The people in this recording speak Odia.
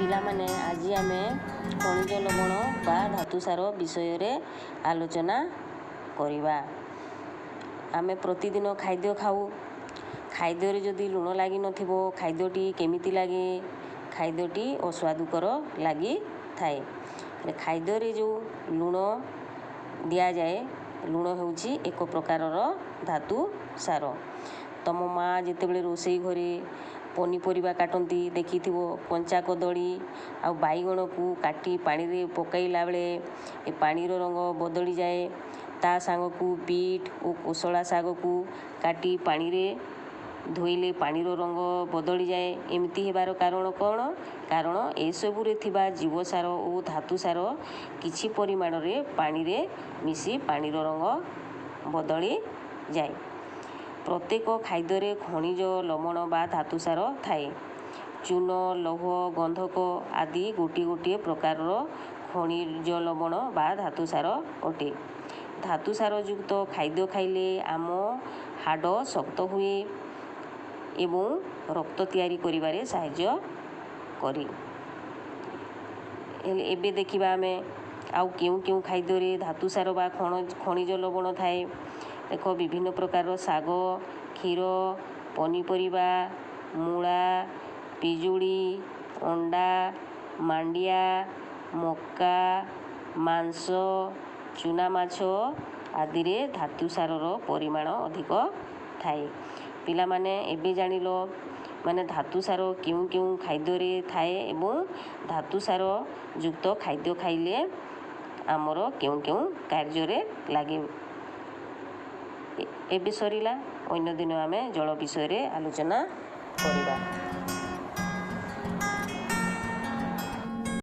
ପିଲାମାନେ, ଆଜି ଆମେ ଖଣିଜ ଲବଣ ବା ଧାତୁସାର ବିଷୟରେ ଆଲୋଚନା କରିବା। ଆମେ ପ୍ରତିଦିନ ଖାଦ୍ୟ ଖାଉ। ଖାଦ୍ୟରେ ଯଦି ଲୁଣ ଲାଗିନଥିବ, ଖାଦ୍ୟଟି କେମିତି ଲାଗେ? ଖାଦ୍ୟଟି ଅସ୍ୱାଦୁକର ଲାଗିଥାଏ। ଖାଦ୍ୟରେ ଯେଉଁ ଲୁଣ ଦିଆଯାଏ, ଲୁଣ ହେଉଛି ଏକ ପ୍ରକାରର ଧାତୁ ସାର। ତମ ମା' ଯେତେବେଳେ ରୋଷେଇ ଘରେ ପନିପରିବା କାଟନ୍ତି, ଦେଖିଥିବ କଞ୍ଚା କଦଳୀ ଆଉ ବାଇଗଣକୁ କାଟି ପାଣିରେ ପକାଇଲା ବେଳେ ଏ ପାଣିର ରଙ୍ଗ ବଦଳିଯାଏ। ତା ସାଙ୍ଗକୁ ବିଟ୍ ଓ କୋଶଳା ଶାଗକୁ କାଟି ପାଣିରେ ଧୋଇଲେ ପାଣିର ରଙ୍ଗ ବଦଳିଯାଏ। ଏମିତି ହେବାର କାରଣ କ'ଣ? କାରଣ ଏସବୁରେ ଥିବା ଜୀବସାର ଓ ଧାତୁସାର କିଛି ପରିମାଣରେ ପାଣିରେ ମିଶି ପାଣିର ରଙ୍ଗ ବଦଳିଯାଏ। ପ୍ରତ୍ୟେକ ଖାଦ୍ୟରେ ଖଣିଜ ଲବଣ ବା ଧାତୁସାର ଥାଏ। ଚୂନ, ଲୌହ, ଗନ୍ଧକ ଆଦି ଗୋଟିଏ ଗୋଟିଏ ପ୍ରକାରର ଖଣିଜ ଲବଣ ବା ଧାତୁସାର ଅଟେ। ଧାତୁସାର ଯୁକ୍ତ ଖାଦ୍ୟ ଖାଇଲେ ଆମ ହାଡ଼ ଶକ୍ତ ହୁଏ ଏବଂ ରକ୍ତ ତିଆରି କରିବାରେ ସାହାଯ୍ୟ କରେ। ହେଲେ ଏବେ ଦେଖିବା ଆମେ ଆଉ କେଉଁ କେଉଁ ଖାଦ୍ୟରେ ଧାତୁସାର ବା ଖଣିଜ ଲବଣ ଥାଏ। ଦେଖ, ବିଭିନ୍ନ ପ୍ରକାରର ଶାଗ, କ୍ଷୀର, ପନିପରିବା, ମୂଳା, ପିଜୁଳି, ଅଣ୍ଡା, ମାଣ୍ଡିଆ, ମକା, ମାଂସ, ଚୁନା ମାଛ ଆଦିରେ ଧାତୁସାରର ପରିମାଣ ଅଧିକ ଥାଏ। ପିଲାମାନେ, ଏବେ ଜାଣିଲ ମାନେ ଧାତୁସାର କେଉଁ କେଉଁ ଖାଦ୍ୟରେ ଥାଏ ଏବଂ ଧାତୁସାର ଯୁକ୍ତ ଖାଦ୍ୟ ଖାଇଲେ ଆମର କେଉଁ କେଉଁ କାର୍ଯ୍ୟରେ ଲାଗେ। ଏବେ ସରିଲା। ଅନ୍ୟ ଦିନ ଆମେ ଜଳ ବିଷୟରେ ଆଲୋଚନା କରିବା।